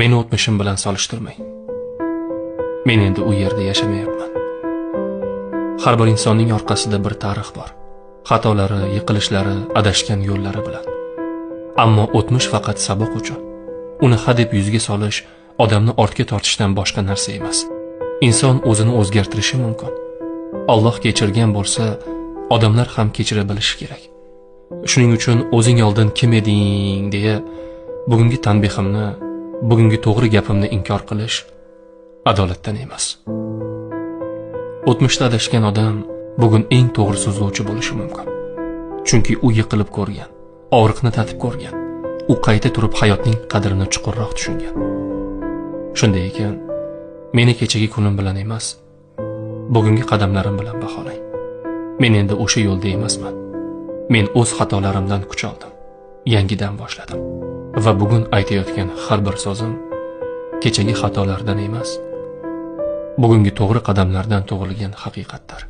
Meni o'tmishim bilan solishtirmang. Men endi u yerda yashamayapman. Har bir insonning orqasida bir tarix bor. Xatolari, yiqilishlari, adashgan yo'llari bilan. Ammo o'tmish faqat saboq uchun. Uni hadeb yuzga solish odamni ortga tortishdan boshqa narsa emas. Inson o'zini o'zgartirishi mumkin. Alloh kechirgan bo'lsa, odamlar ham kechira bilishi kerak. Shuning uchun o'zing oldin kim eding deya bugungi tanbehimni, bugungi to'g'ri gapimni inkor qilish adolatdan emas. O'tmishda adashgan odam bugun eng to'g'ri so'zlovchi bo'lishi mumkin. Chunki u yiqilib ko'rgan, og'riqni tatib ko'rgan, u qayta turib hayotning qadrini chuqurroq tushungan. Shunday ekan, meni kechagi kunim bilan emas, bugungi qadamlarim bilan baholang. Men endi o'sha yo'lda emasman. Men o'z xatolarimdan kuch oldim, yangidan boshladim. Va bugun aytayotgan har bir so'zim kechagi xatolardan emas, bugungi to'g'ri qadamlardan tug'ilgan haqiqatdir.